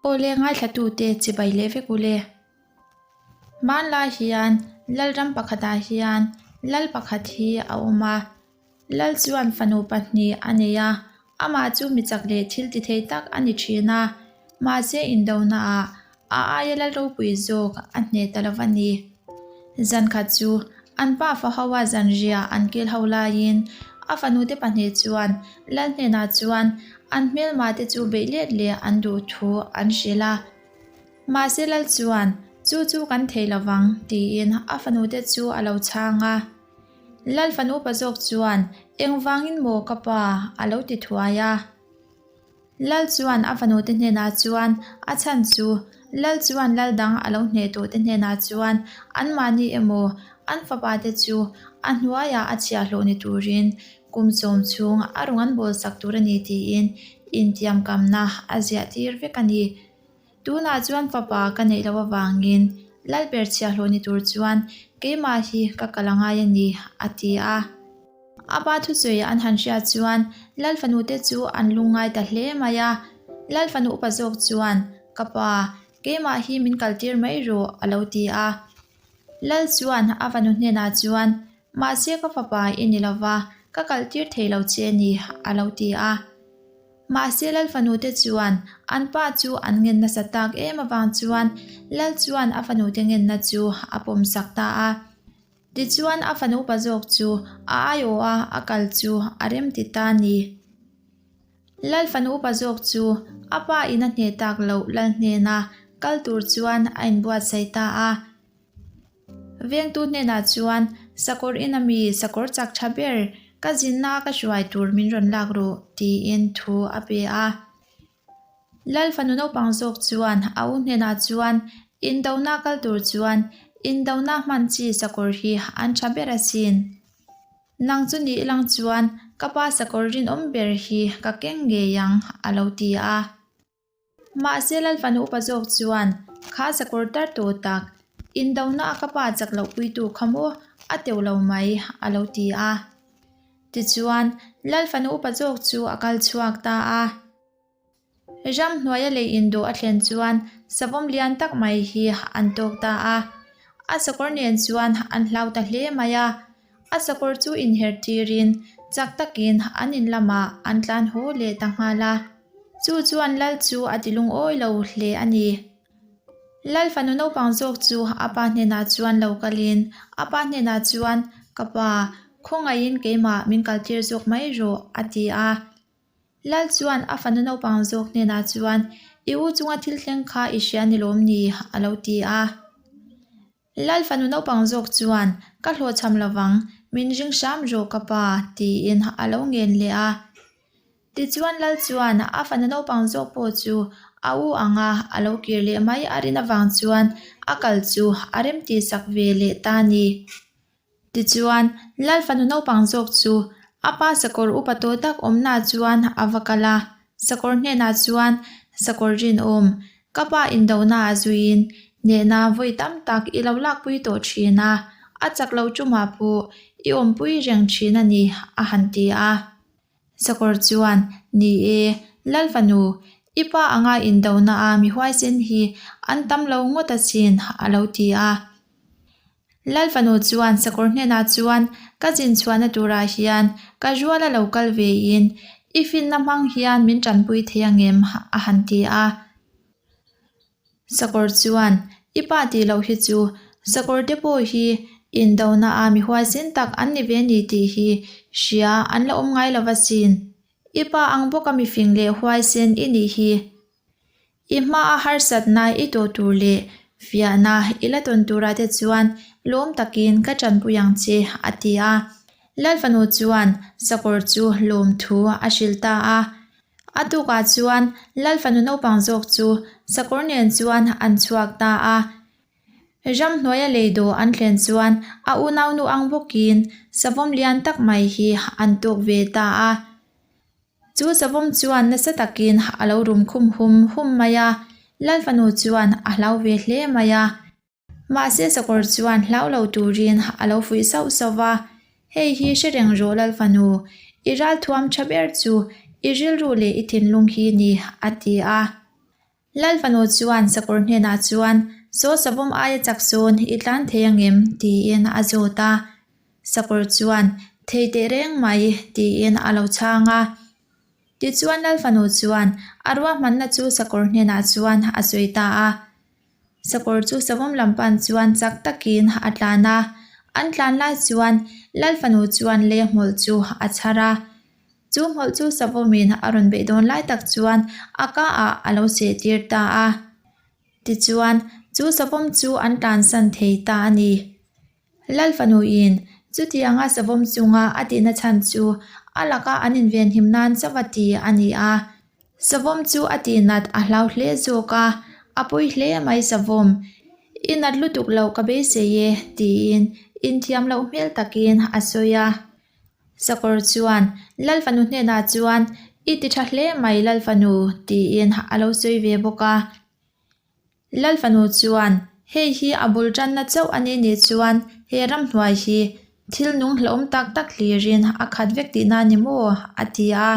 Awle ngaithlatute chibai leh vek ule. Hmanlai hian Lalram pakhatah hian Lal pakhat hi a awm a. Lal chuan fanu pahnih a nei a, amah chu mi chak leh thil ti thei tak a ni thin a, mahse indonaah a aia lal ropui zawk a hneh ta lo a ni. Zankhat chu an pa fa hoa zanriah an kil ho laiin a fanute pahnih chuan lal hnenah chuan an hmelmate chu beih let leh an duh thu an hrilh a. Mahse lal chuan, Chu chu kan thei lo vang, tiin a fanute chu a lo chhang a. Lal fanu upa zawk chuan, Engvangin maw ka pa? a lo ti thuai a. Lal chuan a fanute hnenah chuan a chhan chu Lal chuan lal dang a lo hneh tawhte hnenah chuan anmahni emaw an fapate chu a hnuaiah a chhiahhlawh ni turin kum sawm chhung a rawn an bawlsak tur a ni tiin intiamkamna a ziah tir vek a ni. Tunah chuan fapa ka neih loh avangin Lalber chhiahhlawh ni tur chuan keimah hi ka kal a ngai a ni, a ti a. A pa thusawi an han hriat chuan Lal fanute chu an lungngai ta hle mai a. Lal fanu upa zawk chuan, Ka pa, keimah hi min kaltir mai rawh, a lo ti a. Lal chuan a fanu hnenah chuan, Mahse ka fapa i ni lova, ka kaltir thei lo che a ni, a lo ti a. Mahse Lal fanute chuan an pa chu an ngen nasa tak em avang chuan Lal chuan a fanute ngenna chu a pawmsak ta a. Tichuan a fanu upa zawk chu a aiawh a, a kal chu a rem ti ta a ni. Lal fanu upa zawk chu a pa in a hneh tak loh Lal hnena kal tur chuan a inbuatsaih ta a. Vengtu hnenah chuan sakawr in a mi sakawr chak tha ber ka zinna a ka hruai tur min rawn lak rawh tiin thu a pe a. Lal fanu naupang zawk chuan a u hnenah chuan indona kal tur chuan indona hman chi sakawr hi an tha ber asin. Nang chu ni ilang chuan ka pa sakawr rinawm ber hi ka keng ngei ang a lo ti a. Mahse Lal fanu upa zawk chuan kha sakawr tar tawh tak indona a ka pa chak loh puitu kha maw a teuh lo mai a lo ti a. Tichuan Lal fanu upa zawk chu a kal chhuak ta a. Ramhnuaia lei indawh a thlen chuan savawm lian tak mai hi an tawk ta a. A sakawr nen chuan an hlau ta hle mai a. A sakawr chu inher tirin chak takin an in lamah an tlan haw leh ta nghal a. Chu chuan Lal chu a ti lungawi lo hle a ni. Lal fanu naupang zawk chu a pa hnenah chuan lo kalin a pa hnenah chuan, Ka pa, khawngaihin keimah min kaltir zawk mai rawh, a ti a. Lal chuan a fanu naupang zawk hnenah chuan, I u chunga thil thleng kha i hria ni lawm ni? a lo ti a. Lal fanu naupang zawk chuan, Ka hlawhchham lovang, min ring hram rawh ka pa, tiin a lo ngen leh a. Tichuan Lal chuan a fanu naupang zawk pawh chu a u anga a lo kir leh mai a rin avang chuan a kal chu a remtih sak ve leh ta a ni. Tichuan, Lal fanu naupang zawk chu a pa sakawr upa tawh tak awmnaah chuan a va kal a, sakawr hnenah chuan, Sakawr rinawm, ka pa indohnaah zuiin hnehna vawi tam tak i lo lakpui tawh thin a, a chak loh tumah pawh i awmpui reng thin a ni, a han ti a. Sakawr chuan, Ni e, Lal fanu, i pa anga indohnaah mi huaisen hi an tam lo ngawt asin, a lo ti a. Lal fanu chuan sakawr hnenah chuan ka zin chhuahna turah hian ka ruala lo kal vein i finna hmang hian min tanpui thei angem a han ti a. Sakawr chuan i pa tih loh hi chu sakawr te pawh hi indona a mi huaisin tak an ni ve ni tih hi hria an la awm ngai lova sin. I pa ang bawka mifing leh huaisen i nih hi. I hmaa harsatna i tawh tur leh fiahna i la tawn turah te chuan lawm takin ka tanpui ang che, a ti a. Lal fanu chuan sakawr chu lawmthu a hrilh ta a. A tukah chuan Lal fanu naupang zawk chu sakawr nen chuan an chhuak ta a. Ramhnuaia lei dawh an thlen chuan a unaunu ang bawkin savawm lian tak mai hi an tawk ve ta a. Chu savawm chuan nasa takin a lo rum khum hum hum mai a, Lal fanu chuan a hlau ve hle mai a. Mahse sakawr chuan hlau lo turin a lo fuih sauh sauh va, Hei hi hre reng rawh Lal fanu, i ralthuam tha ber chu i rilru leh i thinlung hi ni, a ti a. Lal fanu chuan sakawr hnenah chuan, Saw savawm aia chak sawn i tlan thei angem? tiin a zawt a. Sakawr chuan, Thei teh reng mai, tiin a lo chhang a. Tichuan Lal fanu chuan a ruahmanna chu sakawr hnenah chuan a sawi ta a. Sakawr chu savawm lam pan chuan chak takin a tlan a. An tlan lai chuan Lal fanu chuan lei hmawlh chu a chhar a. Chu hmawlh chu savawmin a rawn beih dawn lai tak chuan a ka ah a lo seh tir ta a. Tichuan chu savawm chu an tlansan thei ta a ni. Lal fanuin chutianga savawm chunga a tihna chhan chu a laka an invenhim nan chauh a ti a ni a. Savawm chu a tihnat a hlau hle zawk a, a pawi hle mai savawm. I nat lutuk loh ka beisei e, tiin inthiam loh hmel takin a sawi a. Sakawr chuan Lal fanu hnenah chuan, I ti tha hle mai Lal fanu, tiin a lo sawi ve bawk a. Lal fanu chuan, Hei hi a bul tanna chauh a ni nih chuan he ramhnuai hi thil nung hlauhawm tak tak hlirin a khat vek tihna a ni maw? a ti a.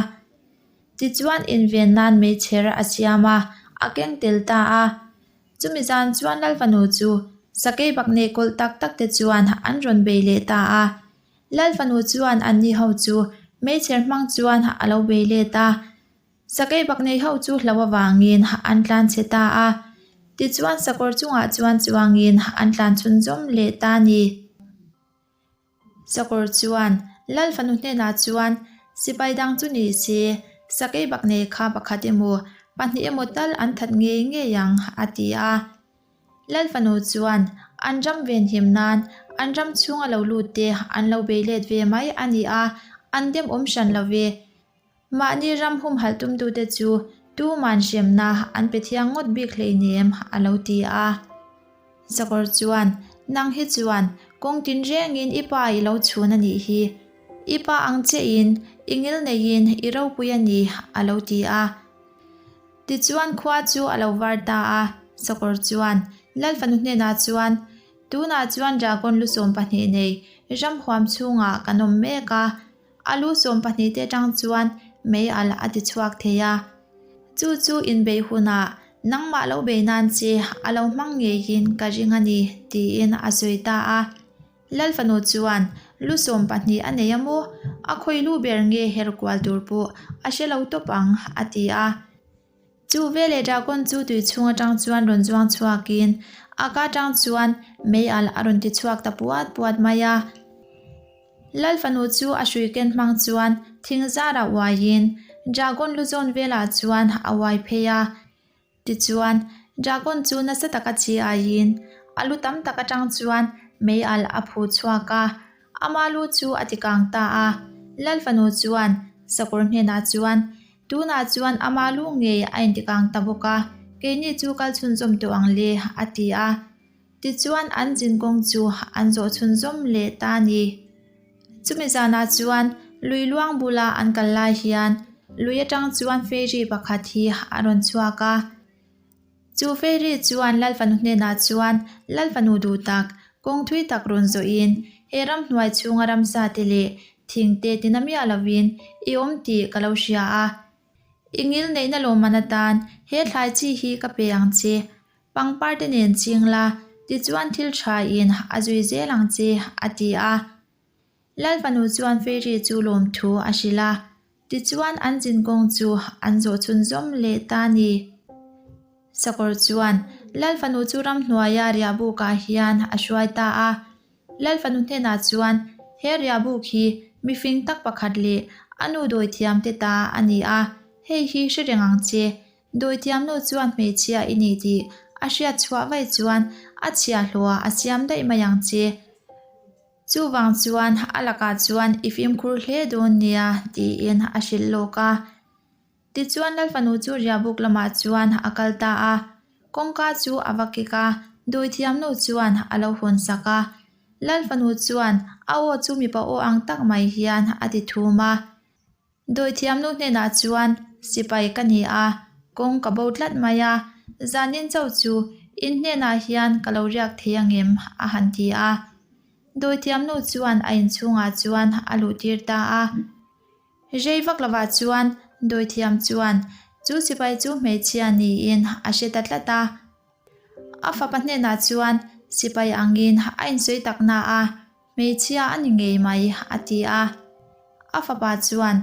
Tichuan inven nan meichher a siam a, a keng tel ta a. Chumi zan chuan Lal fanu chu sakei bak nei kawlh tak tak te chuan an rawn bei leh ta a. Lal fanu chuan anni ho chu meichher hmang chuan a lo bei let a. Sakei bak nei ho chu hlo avangin an tlan chhe ta a, tichuan sakawr chungah chuan chuangin an tlan chhunzawm leh ta a ni. Sakawr chuan Lal fanu hnenah chuan sipai dang chu ni se, sakei bak nei kha pakhat emaw pahnih emaw tal an that ngei ngei ang a ti a. Lal fanu chuan an ram venhim nan an ram chhunga lo lut te an lo bei let ve mai a ni a, an demawm hran lo ve. Mahni ram humhalh tumtute chu tuman hremna an pe thiang ngawt bik hleinem a lo ti a. Sakawr chuan, Nang hi chuan kawng tin rengin i pa i lo chhun a nih hi. I pa ang chiahin i ngil neiin i ropui a ni a lo ti a. Tichuan khua chu a lo var ta a. Sakawr chuan Lal fanu hnenah chuan, Tunah chuan dragon lu 12 nei ram huam chhungah kan awm mek a. A lu 12 te atang chuan mei alh a ti chhuak thei a. Chu chu inbeih hunah nangmah lo bei nan che a lo hmang ngeiin ka ring a ni tiin a sawi ta a. Lal fanu chuan lu 12 a nei a maw? A khawi lu ber nge her kual tur pawh a hre lo tawp ang a ti a. Chu veleh dragon chu tui chhung atang chuan rawn zuang chhuakin a ka atang chuan mei alh a rawn ti chhuak ta puat puat mai a. Lal fanu chu a hrui ken hmang chuan thing zarah uaiin dragon lu zawn velah chuan a uai phei a. Tichuan, dragon chu nasa taka chi aiin a lu tam tak atang chuan mei alh a phu chhuak a, ama lu chu a ti kang ta a. Lal fanu chuan sakawr hnenah chuan, Tunah chuan ama lu ngei a inti kang ta bawk a, keini chu kal chhunzawm tawh ang le, a ti a. Tichuan an zin kawng chu an zawh chhunzawm leh ta a ni. Chumi zanah chuan lui luang bula an kal lai hian lui atang chuan fairy pakhat hi a rawn chhuak a. Chu fairy chuan Lal fanu hnenah chuan Lal fanu duh tak, kawng thui tak rawn zawhin he ramhnuai chhunga ramsa te leh thing te tina miah lovin i awm tih ka lo hria a. I ngil neihna lawmman atan he thlai chi hi ka pe ang che. Pangpar te nen ching la, tichuan thil tha in a zui zel ang che, a ti a. Lal fanu chuan Fairy chu lawmthu a hrilh a, tichuan an zin kawng chu an zawh chhunzawm leh ta a ni. Sakawr chuan Lal fanu chu ramhnuaia riahbukah hian a hruai ta a. Lal fanu hnenah chuan he riahbuk hi mifing tak pakhat leh a nu dawithiam te ta a ni a, hei hi hre reng ang che, Dawithiamnu chuan hmeichhia i ni tih a hriat chhuah vaih chuan a chhiahhlawh a siam daih mai ang che. Chuvang chuan a lakah chuan i fimkhur hle dawn nia tiin a hrilh lawk a. Tichuan Lalfanu chu riahbuk lamah chuan a kal ta a. Kawngka chu a va kek a, dawithiamnu chuan a lo hawn sak a. Lalfanu chuan a aw chu mipa aw ang tak mai hian a ti thum a. Dawithiamnu hnenah chuan sipai ka ni a, kawng ka bo tlat mai a, zanin chauh chu in hnenah hian ka lo riak thei angem? a han ti a. Dawithiamnu chuan a inchhungah chuan a luhtir ta a. Rei vak lovah chuan dawithiam chuan. Chu sipai chu hmeichhia niin a hre ta tlat a. A fapa hnenah chuan sipai angin a insawi tak na a, hmeichhia a ni ngei mai a ti a. A fapa chuan,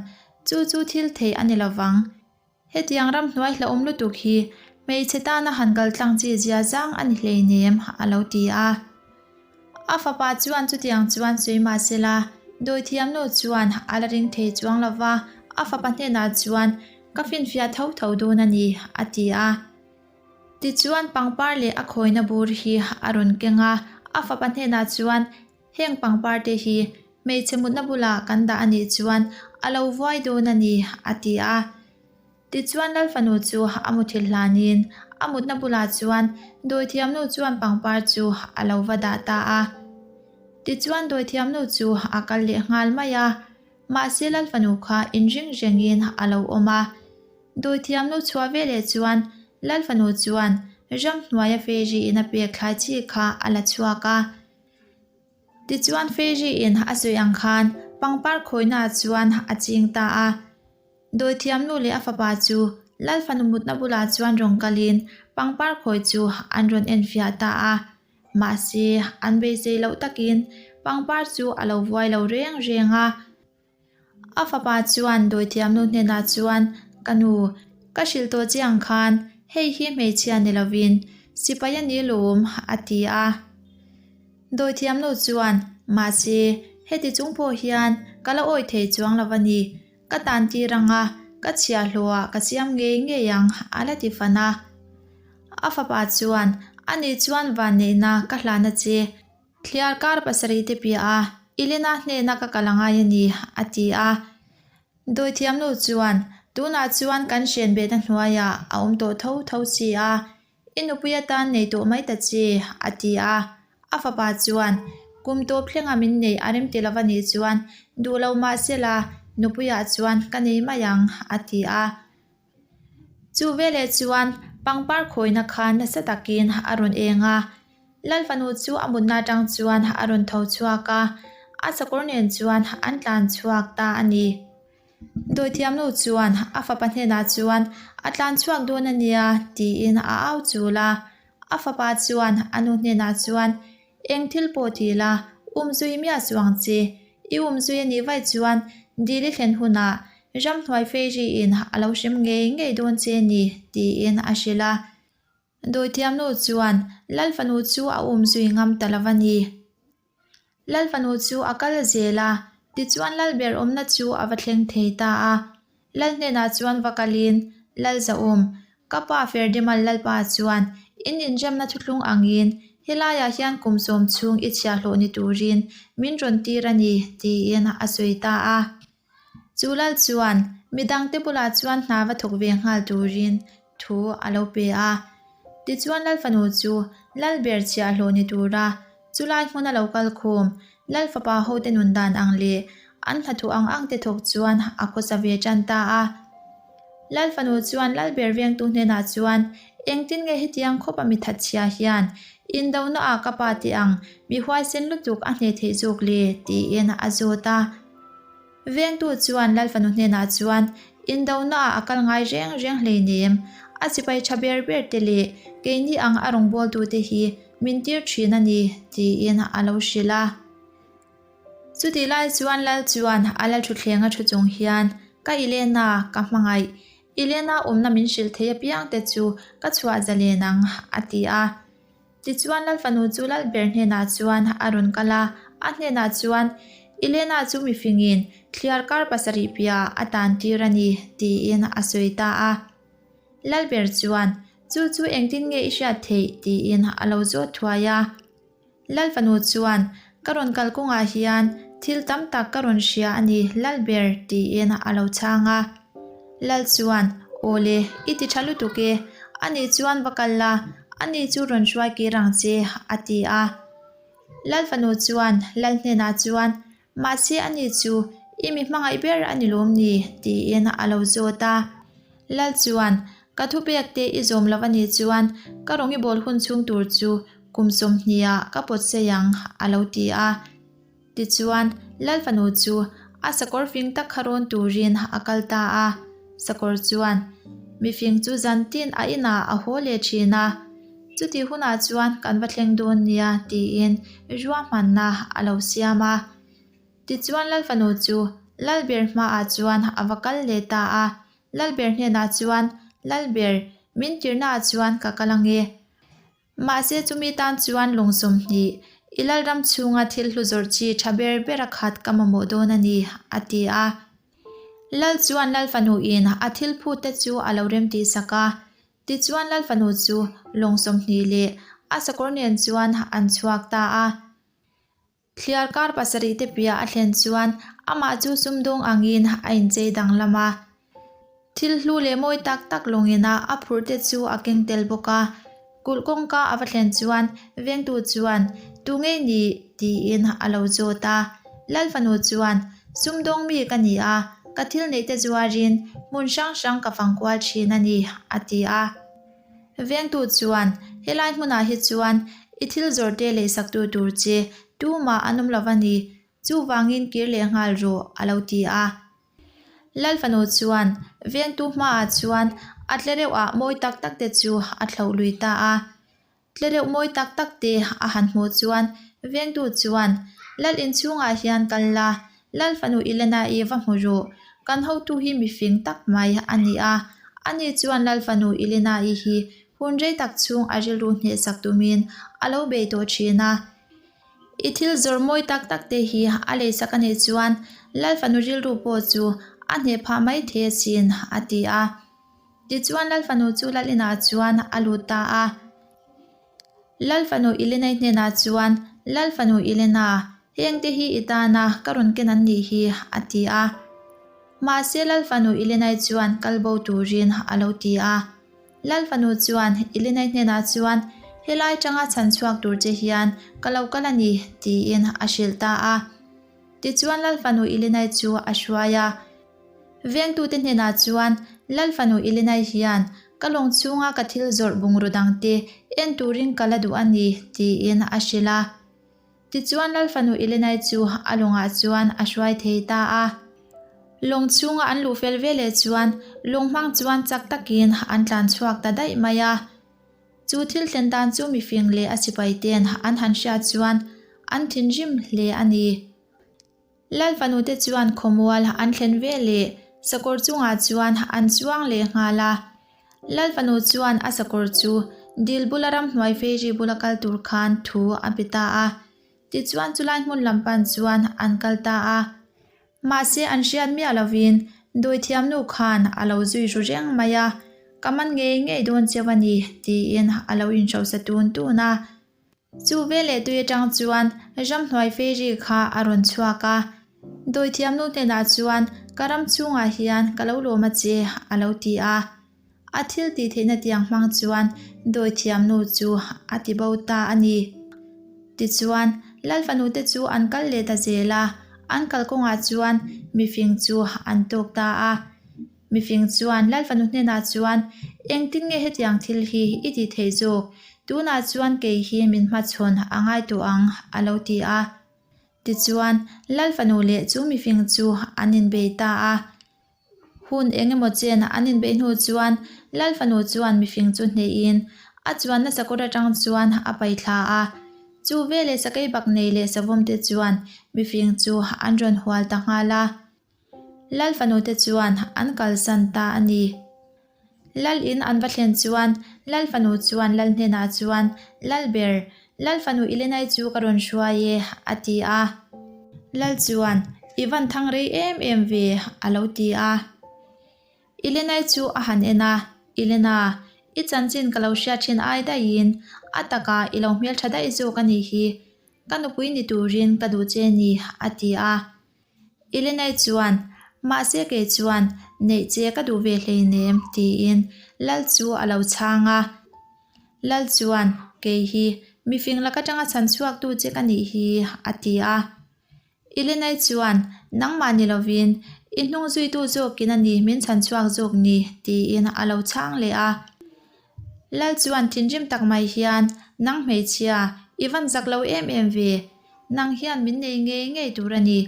Chu chu thil theih a ni lovang. Hetiang ramhnuai hlauhawm lutuk hi hmeichhe tana han kal tlang chi zia zang a ni hleinem a lo ti a. A fapa chuan chutiang chuan sawi mah sela, dawithiamnu chuan a la ring thei chuang lo va, a fapa hnenah chuan, Ka finfiah tho tho dawn a ni, a ti a. Tichuan pangpar leh a khawina bur hi a rawn keng a, a fapa hnenah chuan, Heng pangpar te hi hmeichhe mutna bulah kan dah a nih chuan a lo vuai dawn a ni, a ti a. Tichuan Lalfanu chu a muthilh hlanin a mutna bulah chuan dawithiamnu chuan pangpar chu a lo va dah ta a. Tichuan dawithiamnu chu a kal leh nghal mai a, mahse Lalfanu kha inring rengin a lo awm a. Dawithiamnu chhuah veleh chuan Lalfanu chuan ramhnuaia fei riin a pek thlai chi kha a la chhuak a. Tichuan Fairy-in a sawi ang khan pangpar khawinaah chuan a ching ta a. Dawithiamnu leh a fapa chu Lal fanu mutna bulah chuan rawn kalin pangpar khawi chu an rawn enfiah ta a. Mahse, an beisei loh takin pangpar chu a lo vuai lo reng reng a. A fapa chuan dawithiamnu hnenah chuan, Ka nu, ka hrilh tawh che ang khan hei hi hmeichhia ni lovin sipai a ni lawm, a ti a. Dawithiamnu chuan, Mahse, heti chung pawh hian ka la awih thei chuang lo a ni. Ka tan tir ang a, ka chhiahhlawhah ka siam ngei ngei ang, a la ti fan a. A fapa chuan, Ani chuan vanneihna ka hlan a che. Thliar kar pasarihte piah a, Elena hnena ka kal angai a ni, a ti a. Dawithiamnu chuan, Tunah chuan kan hren behna hnuaiah a awm tawh tho tho si a, i nupui atan nei tawh mai ta che, a ti a. A fapa chuan, Kum tawp thlenga min neih a rem ti lova nih chuan duh lo mah sela, nupuiah chuan ka nei mai ang, a ti a. Chu veleh chuan pangpar khawina kha nasa takin a rawn eng a, Lalfanu chu a mutna atang chuan a rawn tho chhuak a, a sakawr nen chuan an tlan chhuak ta a ni. Dawithiamnu chuan a fapa hnenah chuan a tlan chhuak dawn a nia tiin a au chul a, a fapa chuan a nu hnenah chuan Eng thil pawh ti la, umzui miah suh ang che. I umzui a nih vaih chuan dil i thlen hunah ramhnuai fei riin a lo hrem ngei ngei dawn che ni, tiin a hrilh a. Dawithiamnu chuan Lalfanu chu a umzui ngam ta lo a ni. Lalfanu chu a kal zel a, tichuan Lalber awmna chu a va thleng thei ta a. Lal hnenah chuan va kalin, Lal Zahum, ka pa Ferdimal Lalpa chuan in inremna thuthlung angin helaiah hian kum sawm chhung i chhiahhlawh ni turin min rawn tir a ni, tiin a sawi ta a. Chu Lal chuan midangte bulah chuan hna va thawk ve nghal turin thu a lo pe a. Tichuan Lal fanu chu Lal ber chhiahhlawh ni tura chulai hmuna lo kal khawm Lal fapa hote nun dan ang leh an hnathawh ang ang te thawk chuan a khawsa ve tan ta a. Lal fanu chuan Lal ber vengtu hnenah chuan engtin nge hetiang khawp a mi thatchhia hian indona ah ka pa tih ang mi huaisen lutuk a hneh theih zawk le tiin a zawt a. Vengtu chuan Lal fanu hnenah chuan indona ah a kal ngai reng reng hleinem, a sipai tha ber ber te leh keini ang a rawngbawltute hi min tir thin a ni, tiin a lo hrilh a. Chutih lai chuan Lal chuan a la thutthleng a thu chung hian, Ka Elena, ka hmangaih. Elena awmna min hrilh thei apiang te chu ka chhuah zalen ang, a ti a. Tichuan Lal fanu chu Lal ber hnenah chuan a rawn kal a, a hnenah chuan, Elena chu mifingin thliar kar pasarih piah a tan tir a ni, tiin a sawi ta a. Lalber chuan, Chu chu engtin nge i hriat theih? tiin a lo zawt thuai a. Lalfanu chuan, Ka rawn kal kawngah hian thil tam tak ka rawn hria a ni, Lalber, tiin a lo chhang a. Lal chuan, Aw le, i ti tha lutuk e, ani chuan va kal la, ani chu rawn hruai kir ang che, a ti a. Lalfanu chuan Lal hnenah chuan, Mahse ani chu i mi hmangaih ber a ni lawm ni? tiin a lo zawt a. Lal chuan, Ka thupek te i zawm lo a nih chuan ka rawng i bawl hun chhung tur chu kum sawmhniah ka pawt sei ang, a lo ti a. Tichuan, Lal fanu chu a sakawr fing tak kha rawn turin a kal ta a. Sakawr chuan. Mifing chu zantin a inah a haw leh thin a, chutih hunah chuan kan va thleng dawn nia tiin ruahmanna a lo siam a. Tichuan Lalfanu chu Lalber hmaah chuan a va kal leh ta a, Lalber hnenah chuan, Lalber, min tirnaah chuan ka kal ange. Mahse chumi tan chuan lung 20, i Lalram chhunga thil hlu zawrh chi tha ber ber a khat ka mamawh dawn a ni, a ti a. Lal chuan Lal fanuin a thil phut te chu a lo rem tih sak a. Tichuan Lal fanu chu lung 20 leh a sakawr nen chuan an chhuak ta a. Thliar kar pasarih te piah a thlen chuan amah chu sumdawng angin a inchei danglam a. Thil hlu leh mawi tak tak lawngina a phurh te chu a keng tel bawk a. Kulh kawngka a va thlen chuan vengtu chuan, Tu ngei ni? tiin a lo zawt a. Lal fanu chuan, Sumdawng mi ka ni a, ka thil neih te zuarin hmun hrang hrang ka fang kual thin a ni, a ti a. Vengtu chuan, Helai hmunah hi chuan i thil zawrhte leihsaktu tur che tumah an awm lo va ni, chuvangin kir leh nghal rawh, a lo ti a. Lal fanu chuan vengtu hmaah chuan a tle reuh ah mawi tak tak te chu a thloh lui ta a. Tle reuh mawi tak tak te a han hmuh chuan vengtu chuan, Lal inchhungah hian kal la, Lal fanu Elena-i va hmu rawh, kan hotu hi mifing tak mai a ni a, ani chuan Lal fanu Elena-i hi hun rei tak chhung a rilru hnehsak tumin a lo bei tawh thin a. I thil zawrh mawi tak tak te hi a leisak a nih chuan Lal fanu rilru pawh chu a hneh phah mai thei asin, a ti a. Tichuan Lal fanu chu Lal inah chuan a lut ta a. Lal fanu Elena-i hnenah chuan, Lal fanu Elena, hengte hi i tana ka rawn ken an nih hi, a ti a. Mahse Lal fanu Elena-i chuan kal bo turin a lo ti a. Lal fanu chuan Elena-i hnenah chuan, Helai tanga chhan chhuak tur che hian ka lo kal a ni, tiin a hrilh ta a. Tichuan Lal fanu Elena-i chu a hruai a. Vengtute hnenah chuan Lal fanu Elenai hian ka lawng chhunga ka thil zawrh bungraw dangte en turin ka la duh a ni, tiin a hrilh a. Tichuan Lal fanu Elenai chu a lawngah chuan a hruai thei ta a. Lawng chhunga an luh fel veleh chuan lawng hmang chuan chak takin an tlan chhuak ta daih mai a. Chu thil thlen dan chu mifing leh a sipaite'n an han hriat chuan an thinrim hle a ni. Lal fanute chuan khawmual an thlen ve leh sakawr chungah chuan an chuang leh nghal a. Lal fanu chuan a sakawr chu dil bula ramhnuai feiri bula kal tur khan thu a pe ta a. Tichuan chulai hmun lam pan chuan an kal ta a. Mahse an hriat miah lovin dawithiamnu khan a lo zui ru reng mai a, Ka man ngei ngei dawn cheu a ni, tiin a lo inhrosa tun tun a. Chu veleh tui atang chuan ramhnuai fairy kha a rawn chhuak a, Dawithiamnu hnenah chuan ka ram chhungah hian ka lo lawm a che a lo ti a. A thil tih theihna tiang hmang chuan dawithiamnu chu a ti bo ta a ni. Tichuan, Lal fanute chu an kal leh ta zel a, an kalkawngah chuan mifing chu an tawk ta a. Mifing chuan Lal fanu hnenah chuan, Engtin nge hetiang thil hi i tih theih zawk? Tunah chuan kei hi min hmachhawn a ngai tawh ang, a lo ti a. Tichuan, Lal fanu leh chu mifing chu an inbei ta a. Hun eng emaw chen an inbeih hnu chuan Lal fanu chuan mifing chu hnehin a chuanna sakawr atang chuan a pai thla a. Chu veleh sakei bak nei leh savawmte chuan mifing chu an rawn hual ta nghal a. Lal fanute chuan an kalsan ta a ni. Lal in an va thlen chuan Lal fanu chuan Lal hnenah chuan, Lal ber, Lal fanu Ilenai chu ka rawn hruai e, a ti a. Lal chuan, I van thang rei em em ve, a lo ti a. Ilenai chu a han en a, Ilena, i chanchin ka lo hriat thin ai daihin a takah i lo hmeltha daih zawk a nih hi, ka nupui ni turin ka duh che ni, a ti a. Ilenai chuan, Mahse kei chuan neih che ka duh ve hleinem, tiin Lal chu a lo chhang a. Lal chuan, Kei hi mifing lak atanga chhan chhuaktu che ka nih hi, a ti a. Ilenai chuan, Nangmah ni lovin i hnung zuitu zawkin a ni min chhan chhuak zawk ni, tiin a lo chhang leh a. Lal chuan thinrim tak mai hian, Nang hmeichhia, i van zak lo em em ve. Nang hian min nei ngei ngei tur a ni.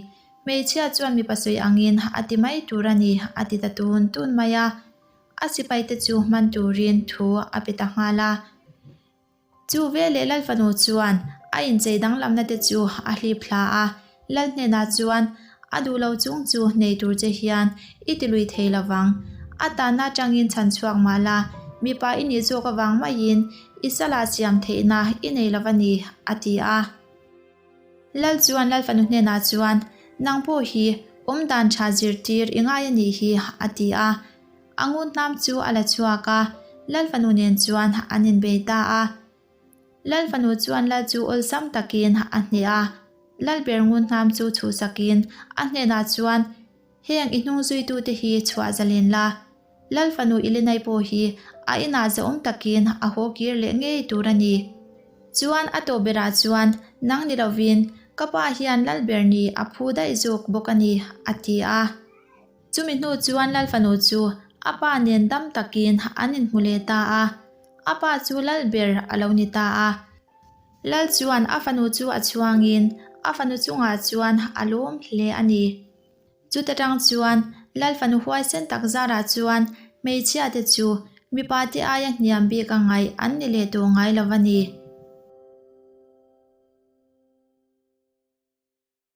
Hmeichhia chuan mipa sawi angin a ti mai tur a ni, a ti ta tun tun mai a. A sipaite chu hman turin thu a pe ta nghal a. Chu veleh Lal fanu chuan a inchei danglamna te chu a hlip thla a, Lal hnenah chuan, A duh lo chung chu nei tur che hian i ti lui thei lo vang. A tanna atangin chhan chhuak mah la, mipa i nih zawk avang maiin i salah siam theihna i nei lo va ni, a ti a. Lal chuan Lal fanu hnenah chuan, Nang pawh hi awm dan tha zirtir i ngai a nih hi, a ti a. A ngun hnam chu a la chhuak a, Lal fanu nen chuan an inbei ta a. Lal fanu chuan Lal chu awlsam takin a hneh a, Lal ber ngun hnam chu chhuhsakin a hnenah chuan, Heng i hnung zuitute hi chhuah zalen la, Lal fanu Ilenai pawh hi a inah zahawm takin a haw kir leh ngei tur a ni. Chuan a tawh berah chuan nang ni lovin ka pa hian Lal ber ni a phu daih zawk bawk a ni, a ti a. Chumi hnu chuan Lal fanu chu a pa nen dam takin an inhmu leh ta a, a pa chu Lal ber a lo ni ta a. Lal chuan a fanu chu a chhuangin a fanu chungah chuan a lawm hle a ni. Chuta tang chuan Lal fanu huaisen tak zarah chuan hmeichhia te chu mipa te aia hniam bik a ngaih an ni leh tawh ngai lo a ni.